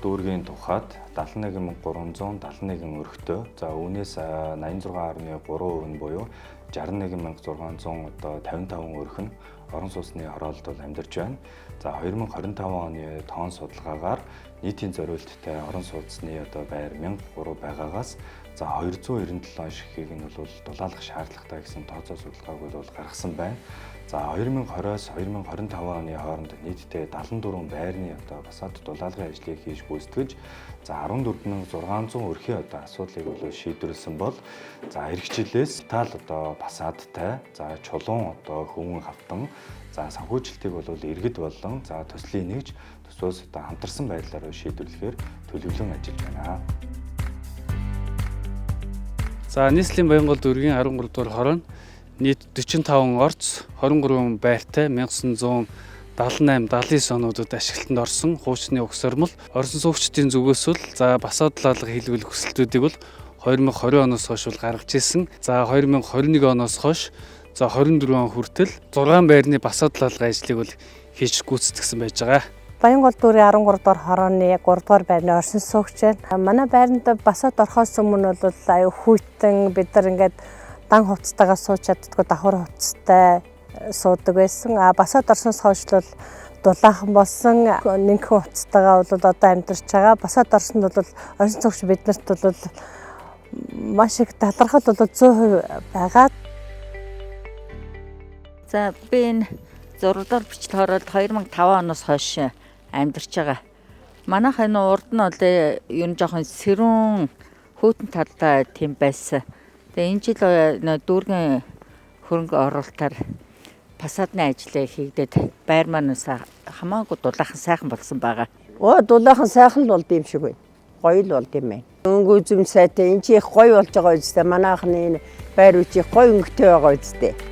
дүүргийн тухайд 71,371 өрхтөө. За, үүнээс 86.3% нь буюу 61,600 одоо 55 өрх нь орон сууцны хороололд бол амьдарч байна. За, 2025 оны тоон судалгаагаар нийтийн зориулттай орон сууцны одоо байр 1003 байгаагаас, за, 297 ширхгийг нь бол дулаалах шаардлагатай гэсэн тооцоо судалгааг бол гаргасан байна. За, 2020-оос 2025 оны хооронд нийтдээ 74 байрны одоо фасад дулаалгын ажлыг хийж гүйцэтгэж, за, 14,600 өрхийн одоо асуудлыг бол шийдвэрлэсэн бол, за, ирэх жилээс тал одоо фасадтай, за, чулуун одоо хөвөн хавтан, за, санхүүжилтийг бол иргэд болон, за, төслийн нэгж төсвөөс одоо хамтарсан байдлаар шийдвэрлэхээр төлөвлөн ажиллаж байна. За, нийслэлийн Баянгол дүүргийн 13 дугаар хороо нь нийт 45 орц, 23 байртай 1978 79 онуудад ашиглалтанд орсон хуучны угсормол. Орсон суугчдын зүгээс бол, за, басаад дулаалга хийлгүүлэх хүсэлтүүдийг бол 2020 оноос хойш бол гаргаж ирсэн. За, 2021 оноос хойш, за, 24 он хүртэл 6 байрны басаад дулаалгын ажлыг бол хийж гүйцэтгэсэн байж байгаа. Баянгол дүүргийн 13 дугаар хорооны 3 дугаар байрны оршин суугч байна. Манай байранд басаад орохоос өмнө бол аюу хүйтэн, бид нар ингээд дан хувцастайгаа сууж чаддаггүй, давхар хувцастай суудаг байсан. А басаад орсноос хойш бол дулаахан болсон, нинхэн хувцастайгаа бол одоо амьдарч байгаа. Басаад орсонд бол оршин суугч биднэрт бол маш их талархал бол 100% байгаа. За, би энэ 6 дугаар бичлэг хороолд 2005 оноос хойш амьдарч байгаа. Манайх энэ урд нь бол ер нь жоохон сэрүүн, хүйтэн талдаа тийм байсан. Тэгээ энэ жил дүүргийн хөрөнгө оруулалтаар фасадны ажлыг хийгдээд байр маань хамаагүй дулаахан, сайхан болсон байгаа. Оо, дулаахан, сайхан л болд юм шиг байна. Гоё л болд юм байна. Өнгө үзэм сайтай, энэ чи их гоё болж байгаа үстэй. Манайхны энэ байр үчи их гоё өнгөтэй байгаа үстэй.